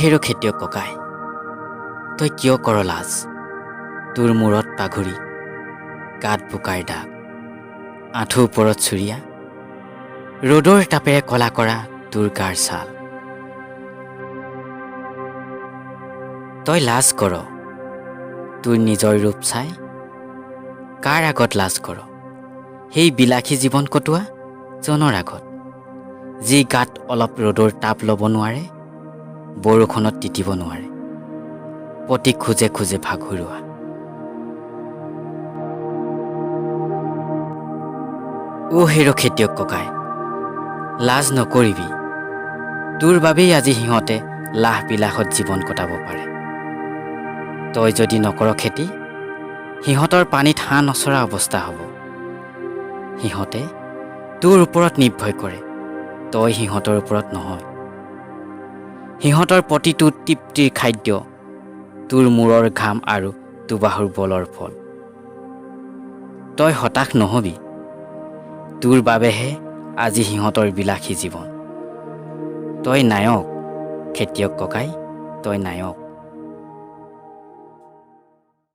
হেৰ খেতিয়ক ককাই, তই কিয় কৰ লাজ? তোৰ মূৰত পাঘুৰি, গাত বোকাৰ দাগ, আঁঠুৰ ওপৰত চুৰিয়া, ৰ'দৰ তাপেৰে কলা কৰা তোৰ গাৰ ছাল। তই লাজ কৰ তোৰ নিজৰ ৰূপ চাই। কাৰ আগত লাজ কৰ? সেই বিলাসী জীৱন কটোৱা জনৰ আগত, যি গাত অলপ ৰ'দৰ তাপ ল'ব নোৱাৰে, বৰষুণত তিতিব নোৱাৰে, প্ৰতি খোজে খোজে ভাগৰুৱা। অ' হেৰ খেতিয়ক ককাই, লাজ নকৰিবি। তোৰ বাবেই আজি সিহঁতে লাহ বিলাসত জীৱন কটাব পাৰে। তই যদি নকৰ খেতি, সিহঁতৰ পানীত হাঁহ নচৰা অৱস্থা হ'ব। সিহঁতে তোৰ ওপৰত নিৰ্ভৰ কৰে, তই সিহঁতৰ ওপৰত নহয়। সিহঁতৰ প্ৰতিটো তৃপ্তিৰ খাদ্য তোৰ মূৰৰ ঘাম আৰু দুবাহুৰ বলৰ ফল। তই হতাশ নহবি। তোৰ বাবেহে আজি সিহঁতৰ বিলাসী জীৱন। তই নায়ক, খেতিয়ক ককাই, তই নায়ক।